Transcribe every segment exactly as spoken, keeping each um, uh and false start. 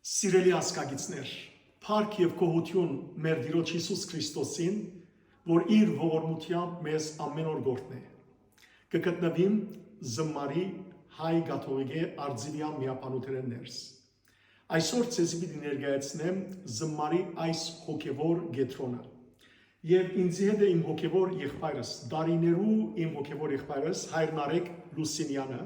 Սիրելի ազգագիցներ, փառք եւ գոհություն մեր Տիրոջ Յիսուս Քրիստոսին, որ իր ողորմութեամբ մեզ ամէն օր կ'օրհնէ։ Կը գտնուիմ Զմարի հայ կաթողիկէ արծիվեան միաբանութենէն ներս։ Այսօր ձեզի պիտի ներկայացնեմ Զմարի այս հոգեվոր կեդրոնը։ Եւ ինձի հետ է իմ հոգեվոր եղբայրս, դարիներու իմ հոգեվոր եղբայրս, Հայր Նարեկ Լուսինեանը,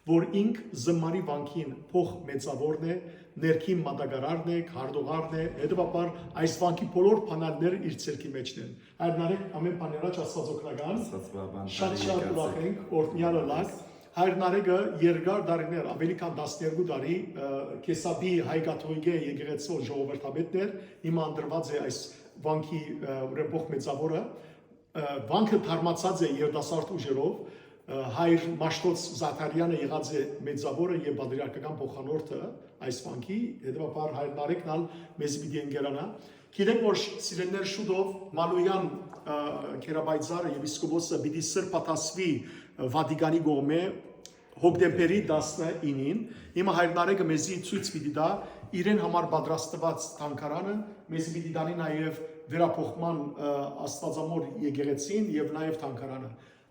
որ ինք Զմարի վանքին փոխ մեծաւորն է, ներքին մատակարարն է, քարտուղարն է, հետեւաբար այս վանքի բոլոր բանալներ իր ձեռքի մէջն են։ Հայր Նարեկ, ամէն բան առաջ Աստուած օգնական։ Աստուած պահպան, շատ բարի շատ եկած ուրախ եք։ Ենք, օրհնեալ ըլաք։ Հայր Նարեկը երկար դարիներ, ավելի քան տասներկու տարի, ը, Քեսապի հայ կաթողիկէ եկեղեցու ժողովրդապետն էր, հիմա ընտրուած է այս վանքի, ը, ուրեմն փոխ մեծաւորը։ Ը, վանքը թարմացած է երիտասարդ ուժերով, ը, հայր Մաշտոց Զաքարեանը եղած է մեծաւորը եւ պատրիարքական փոխանորդը այս վանքի, հետեւաբար հայր Նարեկն ալ մեզի պիտի ընկերանայ։ Գիտենք, որ շ-, սիրելիներ, շուտով Մալոյեան, ը, գերապայծառը, եպիսկոպոսը պիտի սրբադասուի, ը, Վատիկանի կողմէ հոկտեմբերի տասնինին։ Հիմա հայր Նարեկը մեզի ցոյց պիտի տայ իրեն համար պատրաստուած թանգարանը, մեզի պիտի տանի նաեւ վերափոխման, ը, Աստուածամոր եկեղեցին եւ նաեւ թանգարանը։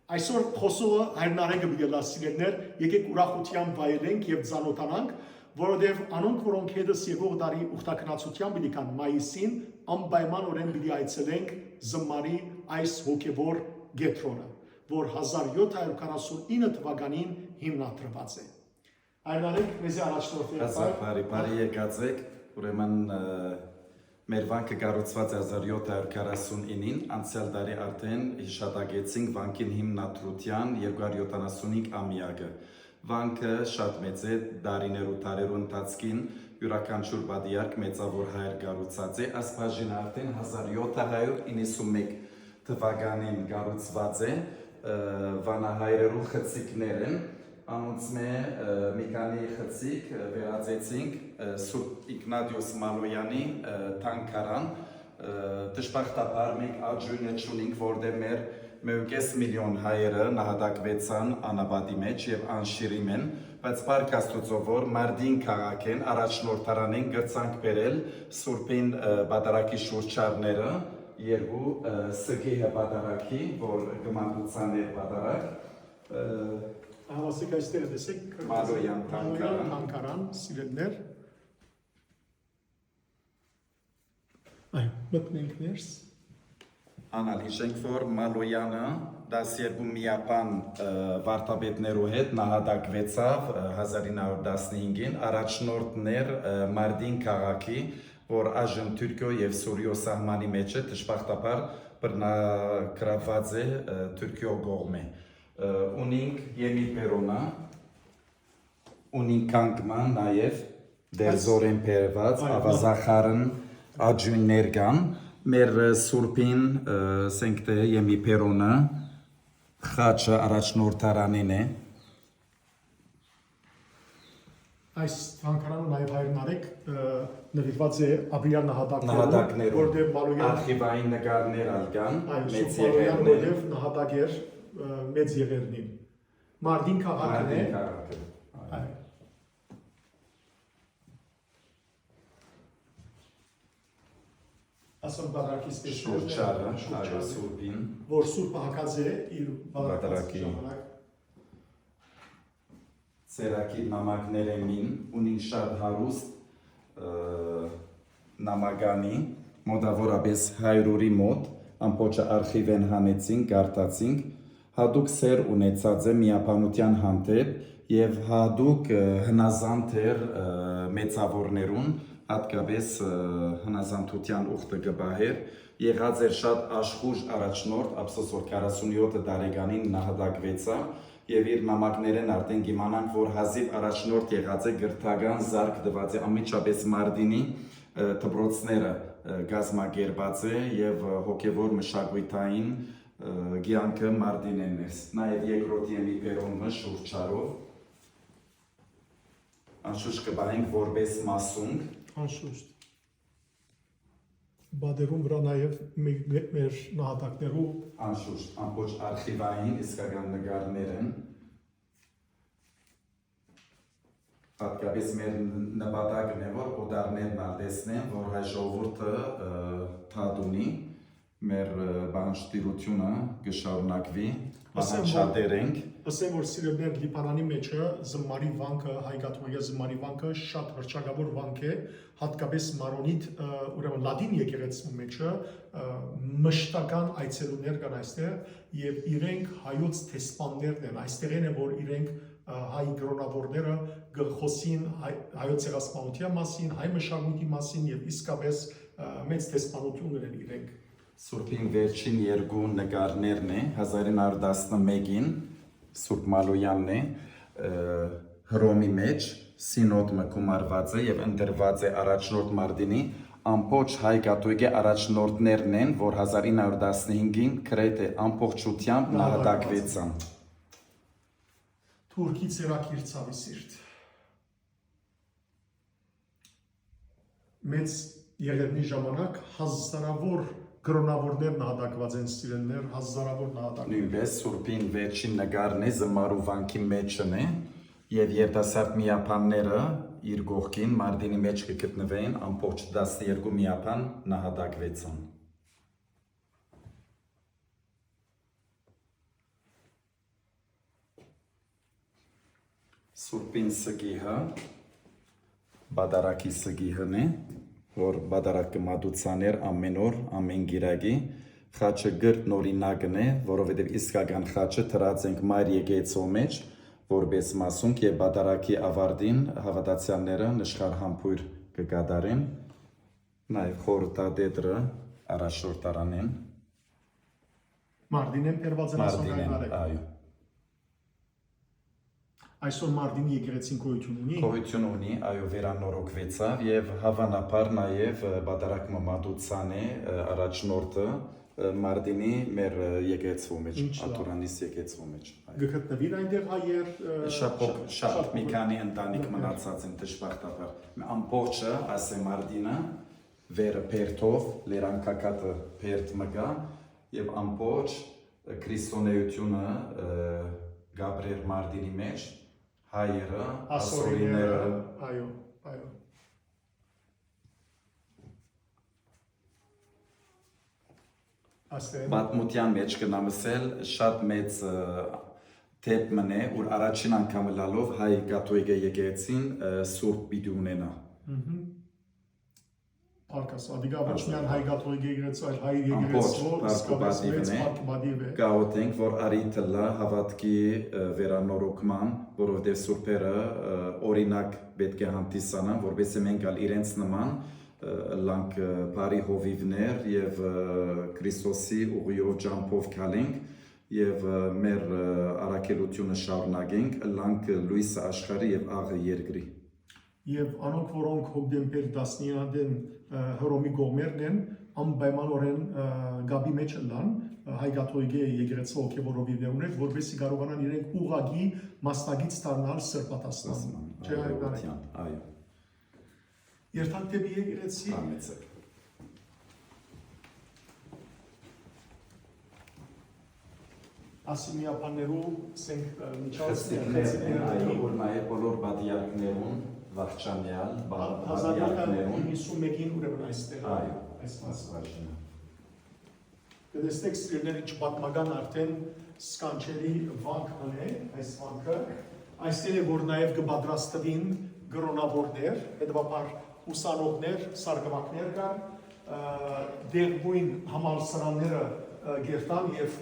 Այսօր խոսողը հայր Նարեկը պիտի ըլլայ, սիրելիներ, եկեք ուրախութեամբ վայելենք եւ ծանօթանանք, որովհետեւ անոնք, որոնք հետս եկող տարի ուխտագնացութեան պիտի գան մայիսին, անպայմանօրէն պիտի այցելենք Զմարի այս հոգեվոր կեդրոնը, որ հազար յոթ հարիւր քառասուն ինը թվականին հիմնադրուած է։ Հայր Նարեկ, մեզի առաջնորդի Հազար եղբայր։ Բարի, բարի եկած եք, ուրեմն, ը, մեր վանքը կառուցուած է հազար յոթ հարիւր քառասուն ինին, անցեալ տարի արդէն յիշատակեցինք վանքին հիմնադրութեան երկու հարիւր յոթանասունհինգ ամեակը։ Վանքը շատ մեծ է, դարիներու, դարերու ընթացքին իւրաքանչիւր պատրիարք մեծաւոր հայր կառուցած է, այս բաժինը արդէն հազար յոթ հարիւր իննսունմէկ թվականին կառուցուած է, ը, վանահայրերու խցիկներ են, անոնցմէ, ը, մի քանի խցիկ, ը, վերածեցինք, ը, Սուրբ Իգնատիոս Մալոյեանի, ը, թանգարան, ը, դժբախտաբար մենք աճույնը չունինք, որտեղ մեր մէկ ու կէս միլիոն հայերը նահատակուեցան անապատի մէջ եւ անշիրիմ են, բայց փառք Աստուծոյ, որ Մարտին քաղաքէն առաջնորդարանէն կրցանք բերել Սուրբին, ը, պատարագի շուրջարները, երկու, ը, Սգիհը պատարագի, որ կը մատուցանէր պատարագ, ը, Ահա, ասեք, այստեղ տեսեք, Մալոյեան Մալոյեան թանգարան։ Թանգարան, սիրելիներ։ Այո, մտնենք ներս։ Անալ հիշենք, որ Մալոյեանը տասներկու միաբան, ը, վարդապետներու հետ նահատակվեցաւ, ը, հազար ինը հարիւր տասնհինգին, առաջնորդն էր, ը, Մարտին քաղաքի, որ այժմ Թուրքիոյ եւ Սուրիոյ սահմանի մէջ է, դժբախտաբար բռնագրաւուած է, ը, Թուրքիոյ կողմէ։ Ը, ունինք Եմի Պերոնը, ունին կանգ մը նաեւ դերձորեն բերուած, այո, ավազախարն աճույններ կան։ Մեր, ը, Սուրբին, ը, ասենք թէ Եմի Պերոնը խաչը առաջնորդարանին է։ Այս թանգարանը նաեւ հայր Նարեկ, ը, նվիրված է ապրիլյան նահատակներուն, նահատակներուն, որտեղ Մալոյեան արխիվային նկարներ ալ կան, այո, մեծ Սուրբ Մալոյեան եղերնին, որտեղ նահատակ էր, ը, մեծ եղերնին։ Մարտին քաղաքն է։ Մարտին քաղաքը, այո։ Այո։ Ասոր պատարագի սպեսներն է, շուրջարը, շուրջարը, այո, Սուրբին, որ Սուրբը հագած է իր պատարագի պատարագի ժամանակ։ Ծերակիր նամակներէն մին, ունին շատ հարուստ, ը, նամականի, մոտաւորապէս հարիւրի մօտ, ամբողջը արխիվէն հանեցինք, կարդացինք, յատուկ սէր ունեցած է միաբանութեան հանդէպ եւ յատուկ, ը, հնազանդ էր, ը, մեծաւորներուն, յատկապէս, ը, հնազանդութեան ուխտը կը պահէր, եղած էր շատ աշխուժ առաջնորդ, ափսոս որ քառասունյոթ տարեկանին նահատակուեցաւ, եւ իր նամակներէն արդէն կ'իմանանք, որ հազիւ առաջնորդ եղած է, կրթական զարկ տուած է անմիջապէս Մարտինի, ը, դպրոցները, ը, կազմակերպած է եւ, ը, հոգեվոր մշակոյթային, ը, կեանքը Մարտինէն ներս։ Նաեւ երկրորդ Եմի Պերոն մը շուրջարով, անշուշտ կը պահենք որպէս մասունք։ Անշուշտ։ Պատերուն վրայ նաեւ մե-, մե-, մեր նահատակներու անշուշտ, ամբողջ արխիվային իսկական նկարներ են։ Հատկապես մեր նպատակն է, որ օտարներն ալ տեսնեն, որ հայ ժողովուրդը, ը, դատ ունի, մեր, ը, պահանջդիրութիւնը կը շարունակուի, պահանջատեր ենք։ Ասեմ, որ սիրելիներ, Լիբանանի մէջը զմարի վանքը, հայ կաթողիկէ զմարի վանքը շատ հռչակաւոր վանք է, հատկապես մարոնիտ, ը, ուրեմն լատին եկեղեցու մէջը, ը, մշտական այցելուներ կան այստեղ եւ իրենք հայոց դեսպաններն են։ Այստեղէն է, որ իրենք, ը, հայ կրոնաւորները կը խօսին հայ-, հայոց ցեղասպանութեան մասին, հայ մշակոյթի մասին եւ իսկապես, ը, մեծ դեսպանութիւն ունեն իրենք։ Սուրբին վերջին երկու նկարներն է, հազար ինը հարյուր տասնմէկին Սուրբ Մալոյանն է, ը, Հռոմի մէջ սինոդ մը գումարուած է եւ ընտրուած է առաջնորդ Մարտինի, ամբողջ հայ կաթողիկէ առաջնորդներն են, որ հազար ինը հարյուր տասնհինգին գրեթէ ամբողջութեամբ նահատակուեցան։ Թուրքի ծերակիր, ցաւի սիրտ։ Մեծ եղեռնի ժամանակ հազարաւոր կրոնաւորներ նահատակուած են, սիրելիներ, հազարաւոր նահատակ։ Նոյնպէս Սուրբին վերջին նկարն է, զմարու վանքի մէջն է, եւ երիտասարդ միաբանները իր կողքին Մարտինի մէջ կը գտնուէին, ամբողջ տասներկու միաբան նահատակուեցան։ Սուրբին սկիհը, պատարագի սկիհն է, որ պատարագ կը մատուցանէր ամէն օր, ամէն կիրակի, խաչը կրտն օրինակն է, որովհետեւ իսկական խաչը դրած ենք մայր եկեղեցու մէջ, որպէս մասունք, եւ պատարագի աւարտին հաւատացեալները նշխարհամբոյր կը կատարեն, նաեւ խորհրդատետրը առաջնորդարանեն։ Մարտինեն բերուած են ասոնք Մարտինեն, այդ արեգ։ Այո։ Այսօր Մարտինի եկեղեցին գոյութիւն ունի։ Գոյութիւն ունի, այո, վերանորոգուեցաւ եւ հաւանաբար նաեւ, ը, պատարագ մը մատուցան է, ը, առաջնորդը, ը, Մարտինի մեր, ը, եկեղեցու մէջ, ինչ լավ։ Աթորանիս եկեղեցու մէջ, այո։ Կը գտնուին այնտեղ հայեր, ը, Շատ փոք-, շա-, շատ շատ մի փոքր։ քանի ընտանիք Մնացած։ մնացած են դժբախտաբար։ Ամբողջը, ասե Մարտինը, վերը բերդով, լերան կակատը բերդ մը կայ, եւ ամբողջ քրիստոնէութիւնը, ը, կապրեր Մարտինի մէջ, հայերը, Ասորիները, ասորիները։ Այո, այո։ Ասեն։ Պատմութեան մէջ կնամսել շատ մեծ, ը, դեպք մնե, ուր առաջին անգամ լալով հայ կաթողիկէ եկեղեցին, ը, սուրբ պիտի ունենա։ Մհմ։ Փառք Աստուծո, ադիգա ոչ միայն հայ կաթողիկէ եկեղեցու, այլ հայ Ամբողջ եկեղեցու փառք ու իսկապես պատիվն մեծ է։ Փառք ու պատիվ է։ Կաղոթենք, որ արի թլա հաւատքի, ը, վերանորոգման, որովհետեւ սուրբերը, ը, օրինակ պէտք է հանդիսանան, որպեսզի մենք ալ իրենց նման, ը, ըլլանք, ը, բարի հովիւներ եւ, ը, Քրիստոսի ուղիով ճամբով գալենք եւ, ը, մեր, ը, առաքելութիւնը շարունակենք, ըլլանք, ը, լոյսը աշխարհի եւ աղը երկրի։ Եւ անոնք, որոնք հոկտեմբեր տասնինը ատեն, ը, Հռոմի կողմերն են, անպայմանօրէն, ը, կապի մէջ ըլլան, ը, հայ կաթողիկէ եկեղեցու հոգեւոր հովիւներ, որպեսզի կարողանան իրենք ուղղակի մասնակից դառնալ սրբատասնան։ Տասնան, Չէ, այո, Հայ Մարի։ Այո։ Երթանք դեպի եկեղեցի։ Համեցեք։ Ասի միաբաններու, սենք, ը, միջազգային Խցիկներ են, խցիկներ այո, դեպի որ նաև բոլոր պատիարքներուն վախճանյալ, բա-, հա-, պատիարքներուն։ հազար ինը հարյուր հինգ ուրեմն այստեղ, Այո, այս մասը։ Աստուաժինը։ Կտեսնեք, սիրելիներ, ինչ պատմական արդեն սքանչելի վանք մն է, այս վանքը։ Այստեղ է, որ նաև կպատրաստվին կրոնավորներ, հետևաբար ուսանողներ, սարկուակներ կան, ը, դեղնագոյն համալսարանները, ը, կերտան եւ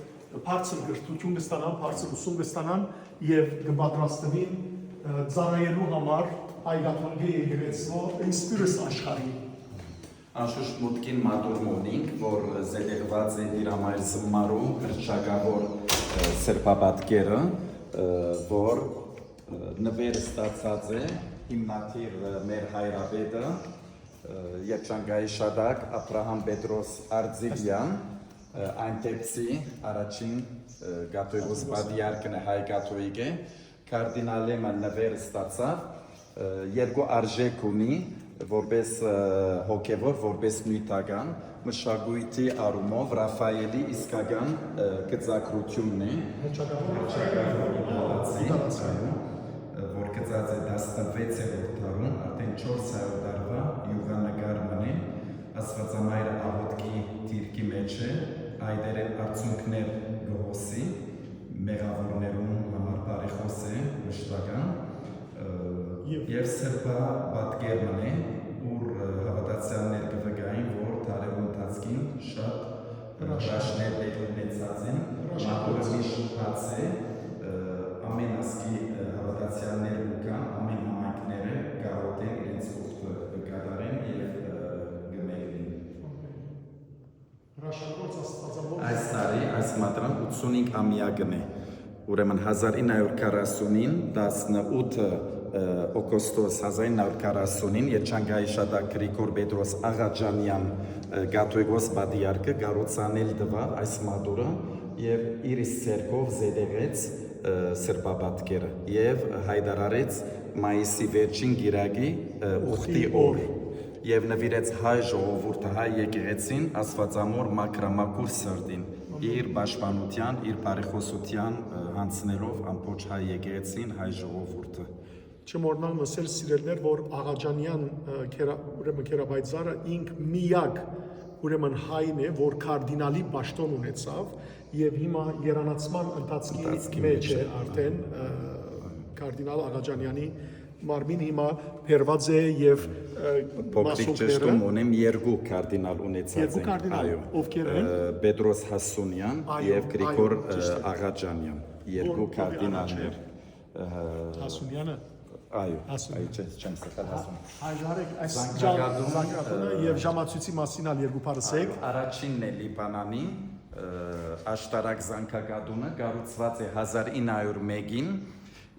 բարձր կրթութիւն կստանան, բարձր ուսում կստանան եւ կպատրաստվին, ը, ծառայելու համար հայ կաթողիկէ եկեղեցու, ինչպիսի աշխարհի։ Անշուշտ մուտքին մատուռ մը ունինք, որ զետեղված է Տիրամայր Զմարու հռչակաւոր, ը, սրբապատկերը, ը, որ, ը, նվեր ստացած է հիմնադիր, ը, մեր հայրապետը, ը, Երջանկայի շատակ Աբրահամ Պետրոս Արծիվյան, ը, այն դեպցի առաջին, ը, կաթողիկոս պատիարքն է հայ կաթողիկէ, կարդինալէ մը նվեր ստացաւ, ը, երկու արժեք ունի, որպես, ը, հոգևոր, որպես նիւթական, մշակոյթի առումով Ռաֆայելի իսկական, ը, գծագրութիւնն է։ Հռչակաւոր Հռչակաւոր Իտալացի, Իտալացի։ Այո, ը, որ Գծած է տասնվեցերորդ դարուն, արդեն չորս հարիւր տարուա իւղանկար մըն է, Աստուածամայրը աղօթքի դիրքի մէջ է, այդերէն արդիւնքներ կը հոսի, մեղաւորներուն համար բարեխօս է, մշտական, ը, Եւ եւ սրբապատկեր մըն է, ուր, ը, հաւատացեալներ կը վկային, որ դարերու ընթացքին շատ, ը, Հրաշք։ հրաշքներ տեղի ունեցած են, Հրաշք մատորը ունեցած։ միշտ բաց է, ը, ամեն ազգի, ը, հաւատացեալներ ու կան, ամեն համայնքները կարօտեն իրենց ուխտը կը կատարեն եւ, ը, կը մեկնին։ Հրաշքնորհ Աստուածամոռ։ Այս տարի, այս մատռան ութսունհինգ ամեակն է։ Ուրեմն հազար ինը հարիւր քառասունին, տասնութ, ը, օգոստոս հազար ինը հարիւր քառասունին, Երջանկայի շատակ Գրիգոր Պետրոս Աղաճանեան, ը, կաթողիկոս պատրիարքը կառուցանել տուաւ այս մատուռը եւ իր իսկ ձեռքով զետեղեց, ը, սրբապատկերը եւ հայտարարեց մայիսի վերջին կիրակի, ը, ուխտի օր։ Եւ նուիրեց հայ ժողովուրդը, հայ եկեղեցին, Աստուածամոր մաքրամաքուր սրտին, իր պաշտպանութեան, իր բարեխօսութեան, ը, յանձնելով ամբողջ հայ եկեղեցին, հայ ժողովուրդը։ Չմոռնանք ըսել, սիրելիներ, որ Աղաճանեան, ը, քերա-, ուրեմն քերապայծառը ինք միակ, ուրեմն, հայն է, որ կարդինալի պաշտօն ունեցաւ եւ հիմա երանացման ընթացքի Ընթացքի մէջ մէջ է է։ արդեն, ը, կարդինալ Աղաճանեանի մարմին հիմա բերված է եւ, ը, Փոքրիկ մասունքները ճշտում ունեմ, երկու կարդինալ ունեցած Երկու ենք, կարդինալ, այո, ովքեր են? ը, Պետրոս Հասունեան Այո, եւ Գրիգոր, այո, ը, ճիշդ է։ Աղաճանեան, երկու Ո-, ովքեր կարդինալներ։ առաջինը։ Ը, Հասունեանը։ Այո, Հասունեան։ այո, չեմ, չեմ սխալ, Հասուն։ Հայժարեք, այս Զանգակատուն, ջան-, զանգակատունը ը, եւ ժամացույցի մասին ալ երկու բառ ասեք։ Այո, առաջինն է Լիբանանի, ը, աշտարակ զանգակատունը, կառուցված է հազար ինը հարիւր մէկին,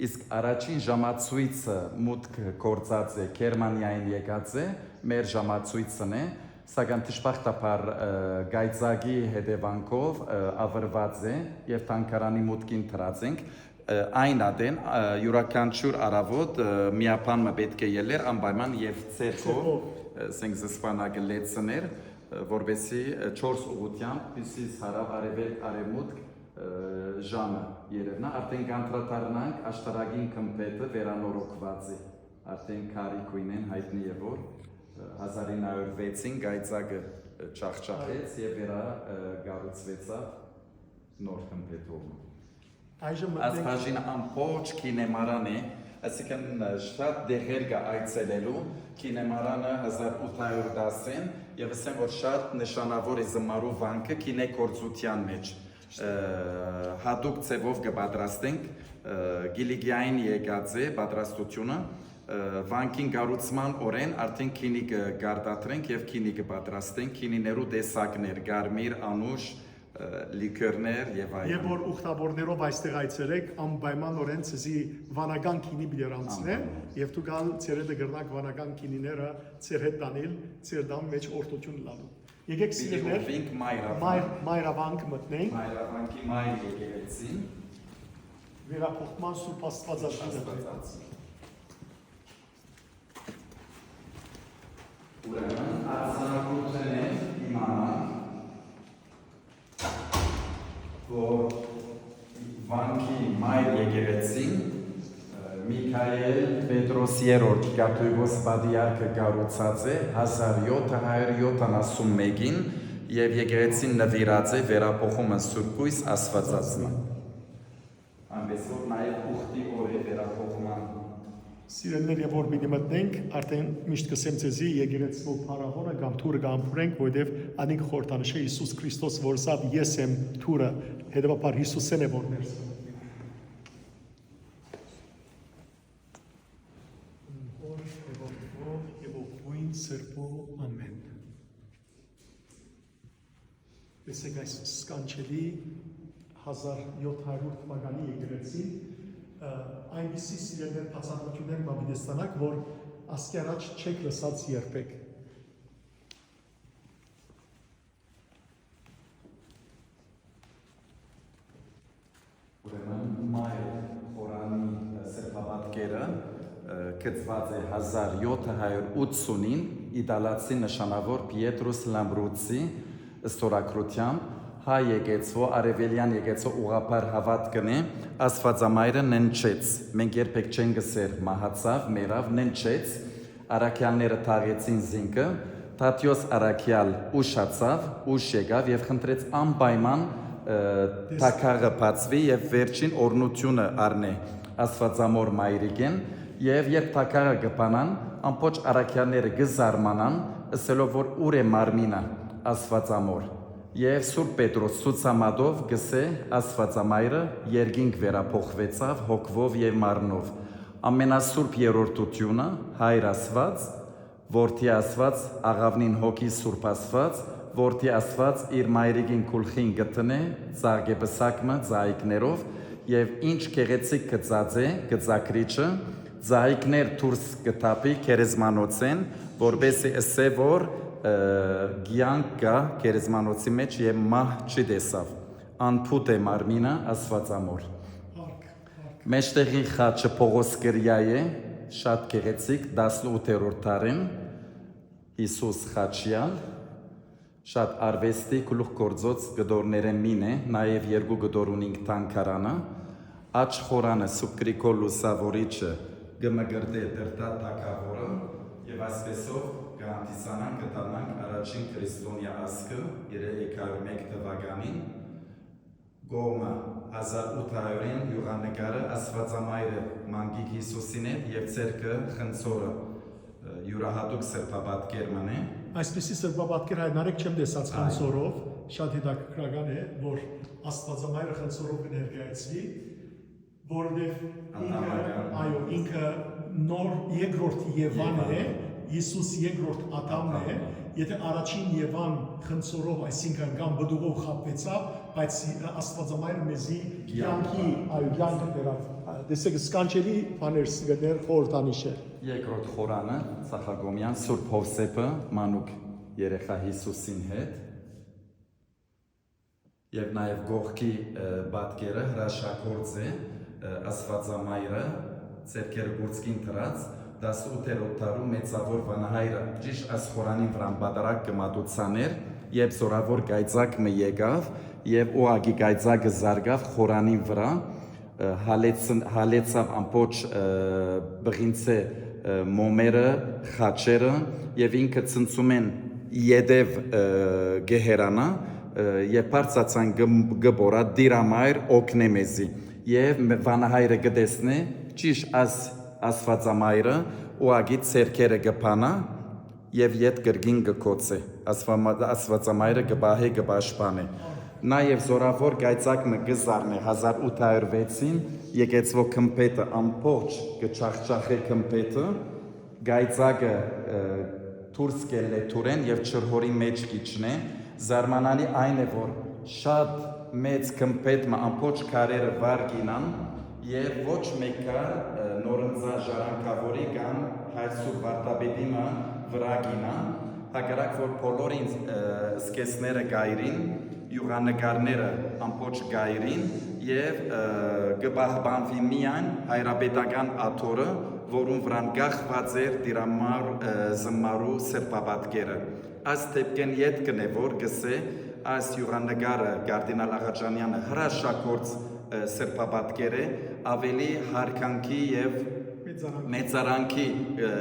իսկ առաջին ժամացույցը մուտք գործած է, Գերմանիային եկած է, մեր ժամացույցն է, սակայն դժբախտաբար, ը, կայծակի հետեւանքով, ը, ավերված է եւ թանգարանի մուտքին դրած ենք։ Ը, այն ատեն, ը, իւրաքանչիւր առաւօտ, ը, միաբան մը պէտք է ելլեր անպայման եւ ձեռքով, Ձեռքով։ ը, սենք զսպանակը լեցներ, ը, որպեսզի, ը, չորս ուղղութեամբ, հիւսիս, հարաւ, արեւելք, արեւմուտք, ը, ժամը երեւնայ։ Արդեն կանդրադառնանք աշտարակին գմբէթը վերանորոգուած է։ Արդեն քարի գոյնէն յայտնի է, որ, ը, հազար ինը հարիւր վեցին կայծակը, ը, ջախջախեց եւ վերա, ը, կառուցուեցաւ նոր գմբէթով։ Այժմ մտնենք Ասպաժին ամբողջ կինեմարան է, այսինքն, ը, շատ դեղեր կայ այցելելու, կինեմարանը հազար ութ հարիւր տասին, եւ ասեմ, որ շատ նշանաւոր է զմարու վանքը կինեգործութեան մէջ։ Ը, յատուկ ձեւով կը պատրաստենք, ը, Կիլիկիային եկած է պատրաստութիւնը, ը, վանքին կառուցման օրէն արդեն գինի կը կարտադրենք եւ գինի կը պատրաստենք, գինիներու տեսակներ, կարմիր, անուշ, ը, լիքերներ եւ այլն։ Եւ որ ուխտավորներով այստեղ այցելեք, անպայմանօրէն ձեզի վանական գինի պիտի առանցնեն Անպայման։ Եւ դուք ալ ձեր հետը կրնաք վանական գինիները ձեր հետ տանիլ, ձեր տան մէջ օրհնութիւն լալու։ Եկեք, Պիտի սիրելիներ, ուղղվենք մայրավանք։ մայր-, մայրավանք մտնենք։ Մայրավանքի մայր եկեղեցին։ Վերափոխման Սուրբ Աստվածածինը։ Աստվածածին։ Ուրեմն, արձանագրութենէն իմանանք, որ վանքի մայր եկեղեցին, ը, Միքայել Պետրոս Երրորդ կաթողիկոս պատրիարքը կառուցած է հազար յոթ հարիւր յոթանասուն մէկին եւ եկեղեցին նուիրած է վերափոխումը Սուրբ Կոյս Աստվածածնը։ Այնպես որ նաեւ ուխտի օրը վերափոխման Սիրելիներ, եւ որ պիտի մտնենք, արդեն միշտ կ'ըսեմ ձեզի, եկեղեցւոյ փառաւորը կամ թուրը կ'ամբուրենք, որովհետեւ անիկա խորհրդանշ է Յիսուս Քրիստոս, որ ասաւ. «Ես եմ թուրը», հետեւաբար Յիսուսէն է, որ ներս կը մտնենք։ Հոր եւ Որդւոյ եւ Ոգւոյն Սրբոյ, ամէն։ Տեսեք այս սքանչելի հազար յոթ հարիւր թվականի եկեղեցին, ը, այնպիսի, սիրելիներ, բացատրություններ մը պիտի ստանաք, որ ասկի առաջ չեք լսած երբեք։ Ուրեմն մայր խորանի, ը, սրբապատկերը, ը, գծուած է հազար յոթ հարիւր ութսունին իտալացի նշանաւոր Պիետրուս Լամբրուցի ստորագրութեամբ, Հայ եկեցուը, արեւելեան եկեցուը ուղղափառ հաւատքն է, Աստուածամայրը ննջեց։ Մենք երբեք չենք ըսեր մահացաւ, մեռաւ, ննջեց, առաքեալները թաղեցին զինքը, Թադեոս առաքեալ ուշացաւ, ուշ եկաւ եւ խնդրեց անպայման, ը, Տես- թագաղը բացուի եւ վերջին օրհնութիւնը առնէ Աստուածամոր մայրիկէն, եւ երբ թագաղը կը բանան, ամբողջ առաքեալները կը զարմանան, ըսելով որ ուր է մարմինը Աստուածամոր։ Եւ Սուրբ Պետրոս ցուցամատով կ'ըսէ Աստուածամայրը երկինք վերափոխուեցաւ հոգւով եւ մարմնով։ Ամենասուրբ երրորդութիւնը, Հայր Աստուած, Որդի Աստուած, Աղաւնին Հոգի Սուրբ Աստուած, Որդի Աստուած իր մայրիկին գլխին կը դնէ ծաղկեպսակ մը ծայիկներով, եւ ինչ գեղեցիկ կը ծածէ, կը ծակրիչը, ծայիկներ դուրս կը թափի գերեզմանոցէն, որպեսզի ըսէ որ, ը, կեանք կայ գերեզմանոցի մէջ եւ մահ չի տեսաւ։ Անփութ է մարմինը Աստուածամոր։ Մեջտեղի խաչը Պողոս Կրիայ է, շատ գեղեցիկ, տասնութերորդ դարին, Յիսուս խաչեալ, շատ արուեստի գլուխգործոց կտորներէն մին է, նաեւ երկու կտոր ունինք թանգարանը, աջ խորանը Սուրբ Գրիգոր Լուսաւորիչը կը մկրտէ Դրդատ թագաւորը, եւ այսպեսով կը հանդիսանանք, կը դառնանք առաջին քրիստոնեայ ազգը երեք հազար մէկ թվականին, կողմը հազար ութ հարիւրին յուղանկարը Աստուածամայրը մանկիկ Յիսուսին հետ եւ ձեռքը խնձորը, ը, յուրահատուկ սրբապատկեր մըն է։ Այսպիսի սրբապատկեր հայ նարեկ չեմ տեսած Այո։ Խնձորով, շատ հետաքրքրական է, որ Աստուածամայրը խնձորով կը ներկայացուի, որովհետեւ ինքը, Ադամական։ Այո, ինքը նոր երկրորդ Եվան է, Եվան։ Յիսուս երկրորդ Ադամն է, Ադամն է։ Եթե առաջին Եվան խնձորով, այսինքն կամ պտուղով խաբվեցաւ, բայց Աստուածամայրը մեզի Կեանք կեանքի, տա։ Այո, կեանքը բերած։ Տեսեք, սքանչելի բաներ, սգներ, խորհրդանիշեր։ Երկրորդ խորանը, Սախագոմեան, Սուրբ Յովսէփը, մանուկ երեխայ Յիսուսին հետ, եւ նաեւ կողքի, ը, պատկերը հրաշագործ է, ը, Աստուածամայրը, ձեռքերը կուրծքին դրած, տասնութերորդ դարու մեծաւոր վանահայրը, ճիշտ այս խորանին վրան պատարագ կը մատուցանէր, երբ զորաւոր կայծակ մը եկաւ, եւ ուղղակի կայծակը զարկաւ խորանին վրայ, ը, հալեցն-, հալեցաւ ամբողջ, ը, բղինցէ, ը, մոմերը, խաչերը, եւ ինքը ցնցումէն ետեւ, ը, կը հեռանայ, ը, եւ բարձրացան կը, կը բորա, «Տիրամայր, օգնէ մեզի»։ Եւ մը-, վանահայրը կը տեսնէ, ճիշտ աս-, Աստուածամայրը ուղղակի ձեռքերը կը բանայ, եւ յետ կրկին կը գոցէ։ Աստուամա-, Աստուածամայրը կը պահէ, կը պաշտպանէ։ Նաեւ զորաւոր կայծակ մը կը զարնէ հազար ութ հարիւր վեցին, եկեցուը գմբէթը ամբողջ կը չախչախէ գմբէթը, կայծակը, ը, դուրս կ'ելլէ դուրէն եւ ջրհորի մէջ կ'իջնէ։ Զարմանալի այն է, որ շատ մեծ գմբէթ մը ամբողջ քարերը վար կ'իյնան, եւ ոչ մէկ քար, ը, նորընծայ ժառանգաւորի կամ հայր Սուրբ Վարդապետի մը վրայ կ'իյնայ, հակառակ որ բոլորին, ը, սկեզները կ'այրին, յուղանկարները ամբողջ կ'այրին եւ, ը, կը պահպանուի միայն հայրապետական աթոռը, որուն վրան կախուած էր Տիրամայր, ը, զմարու սրբապատկերը։ Այս դեպքէն ետքն է, որ կ'ըսէ, այս յուղանկարը կարդինալ Աղաչանեանը հրաշագործ, ը, սրբապատկեր է, ավելի յարգանքի եւ Մեծարանքի։ մեծարանքի, ը,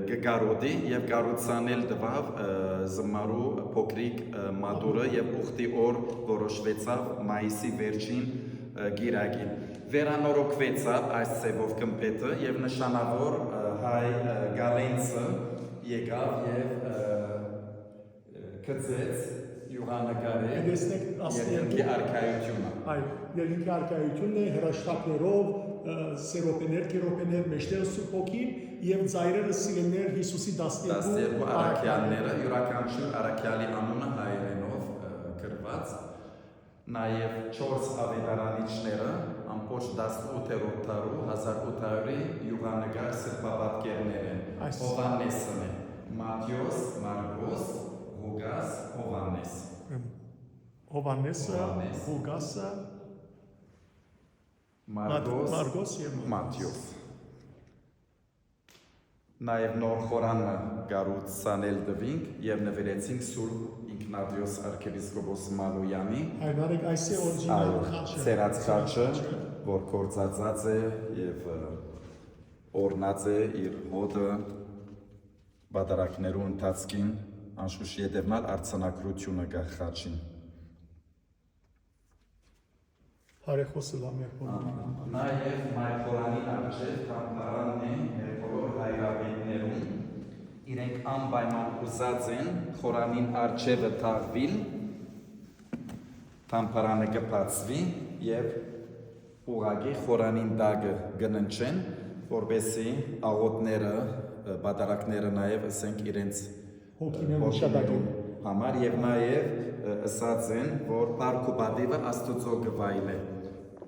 կը կարոտի եւ կառուցանել տուաւ, ը, զմարու փոքրիկ, ը, մատուրը եւ ուխտի օր որոշուեցաւ մայիսի վերջին, ը, կիրակին։ Վերանորոգուեցաւ այս ձևով գմբէթը եւ նշանաւոր, ը, հայ, ը, գալենցը եկաւ եւ, ը, գցեց յուղանկարի Տեսնեք, երկինքի արքայությունը։ Այ, երկինքի արքայությունն է, հրաշտակներով, ը, սերոպեներ, կերոպեներ, մեջտեղը Սուրբ Հոգին եւ ծայրերը սիրելիներ Յիսուսի տասներկու տասներկու առաքեալները, յուրաքանչյուր առաքեալի անունը հայերէնով, ը, գրված։ Նաեւ չորս աւետարանիչները, ամբողջ տասնութերորդ դարու, հազար ութ հարիւրի յուղանկար սրբապատկերներ են։ Այս Հովհաննեսն է, Մատթէոս, Մարկոս, Ղուկաս, Հովհաննես։ Հովհաննեսը, Հովհաննես։ Ղուկասը, Մարկոս, Մարկոս եւ Մատթէոս։ Մատթէոս։ Նաեւ նոր խորանը կառուցանել տուինք եւ նուիրեցինք Սուրբ Իգնատիոս արքեպիսկոպոս Մալոյանի, Հայրարեք այս է օրիգինալ այո, խաչը, ցերած խաչը, որ գործածած է եւ, ը, օրնած է իր հոտը պատարագներու ընթացքին, անշուշտ ետեւնալ արձանագրութիւնը կայ խաչին։ Բարեխօս ըլլայ մեր բոլոր։ Նաեւ մայր խորանին առջեւ թամբարանն է մեր բոլոր հայրապետներուն։ Իրենք անպայման ուզած են խորանին առջեւը թաղուիլ, թամբարանը կը բացուի եւ ուղղակի խորանին տակը կը ննջեն, որպեսզի աղօթները, ը, պատարագները նաեւ, ըսենք, իրենց, ը, Հոգիներու հոգիներու մշակակին համար եւ նաեւ, ը, ըսած են, որ փառք ու պատիվը Աստուծոյ կը վայելէ։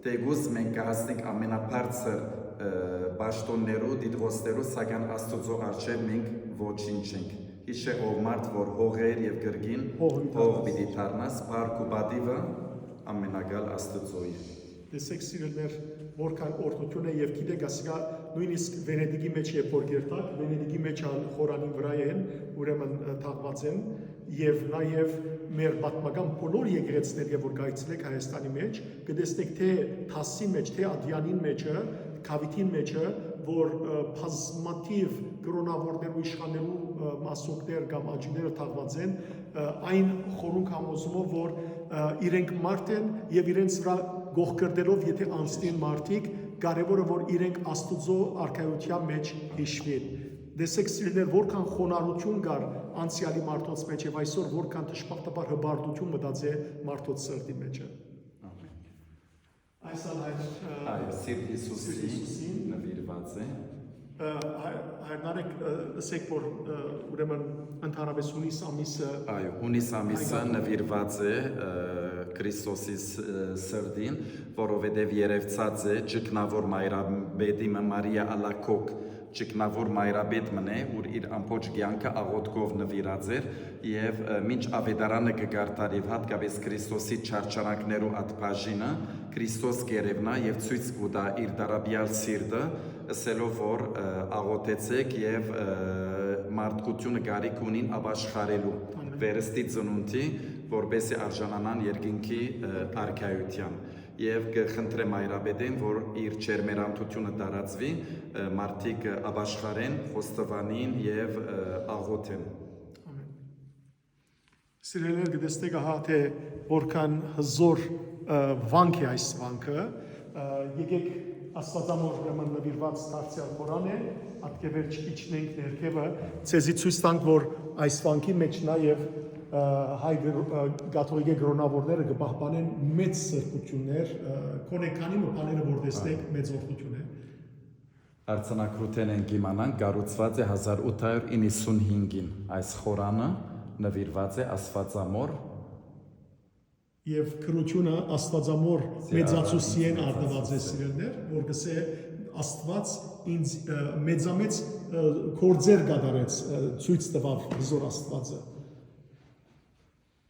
Թէկուզ մենք կը հասնենք ամենաբարձր, ը, պաշտօններու, տիտղոսներու, սակայն Աստուծոյ առջեւ մենք ոչինչ ենք։ Յիշէ ով մարդ, որ հողեր եւ կրկին հող պիտի հող դառնաս, պիտի դառնաս, փառք ու պատիվը ամենակալ Աստուծոյ է։ Տեսեք, սիրելիներ, որքան օրհնութիւն է, եւ գիտեք, ասիկա նոյնիսկ Վենետիկի մէջ երբ որ կերտաք, Վենետիկի մէջ ալ խորանին վրայ են, ուրեմն, ը, թաղուած են, եւ նաեւ մեր պատմական բոլոր եկեղեցիները, որ կայցելեք Հայաստանի մէջ, կը տեսնեք թէ Թասի մէջ, թէ Ադիանին մէջը, Քավիթին մէջը, որ, ը, բազմաթիւ կրոնաւորներու, իշխաններու, ը, մասունքներ կամ աճիները թաղուած են, ը, այն խորունկ համոզումով, որ, ը, իրենք մարդ են եւ իրենց վրայ գողկրտելով, եթե անցնին մարդիկ, կարեւորը որ իրենք Աստուծոյ արքայութեան մէջ յիշուին։ Տեսեք, սիրելիներ, որքան խոնարհութիւն կար անցեալի մարդոց մէջ եւ այսօր որքան դժբախտաբար հպարտութիւն մտած է մարդոց սրտի մէջը։ Ամեն։ Այս ալ հայր, ը, Այո, Սիրտ Հիսուսին Սիրտ Հիսուսին նվիրված է։ Ը, հայ-, հայրնարեկ, ը, ըսեք, որ, ը, ուրեմն ընդհանրապես հունիս ամիսը Այո, հունիս ամիսը Հայկական նվիրված է, ը, Քրիստոսի ս-, ը, սրտին, որովհետև երևցած է ճգնավոր մայրապետի մը Մարիա Ալաքոկ, ճգնավոր մայրապետ մն է, ուր իր ամբողջ կեանքը աղոթքով նվիրած էր, եւ, ը, մինչ աւետարանը կը կարդար եւ յատկապես Քրիստոսի չարչարանքներու ատ բաժինը, Քրիստոս կ'երեւնայ եւ ցոյց կու տայ իր տառապեալ սիրտը, ըսելով որ, ը, աղոթեցէք եւ, ը, մարդկութիւնը կարիք ունին ապաշխարելու Ամեն։ Վերստի ծնունդի, որպեսզի արժանանան երկինքի, ը, արքայութեան։ Եվ կը խնդրեմ Հայրապետին, որ իր ջերմերամտությունը տարածուի, ը, մարդիկ, ը, ապաշխարեն, խոստովանին եւ, ը, աղոթեն։ Ամեն։ Սիրելիներ, կտեսնեք ահա թե որքան հզոր, ը, վանք է այս վանքը։ Ը, եկեք Աստուածամոր ուրեմն նվիրված դարձեալ խորան է, ատկեվերջ իջնենք ներքևը, ցեզի ցոյց տանք, որ այս վանքի մէջ նաեւ, ը, հայ կր-, ը, կաթողիկե կրոնաւորները կը պահպանեն մեծ սրբութիւններ, ը, քոնե քանի մը բաները որ տեսնեք, մեծ օրհնութիւն է։ Արձանագրութենէն կ'իմանանք, կառուցուած է հազար ութ հարիւր իննսունհինգին։ Այս խորանը նուիրուած է Աստուածամոր Եւ քրութիւնը Աստուածամոր Սիրահարին մեծացուցիեն մեծացուցիեն։ Արտուած է, սիրելիներ, որ կսե Աստուած ինձ, ը, մեծամեծ, ը, գործեր կատարեց, ը, ցոյց տուաւ հզոր Աստուածը։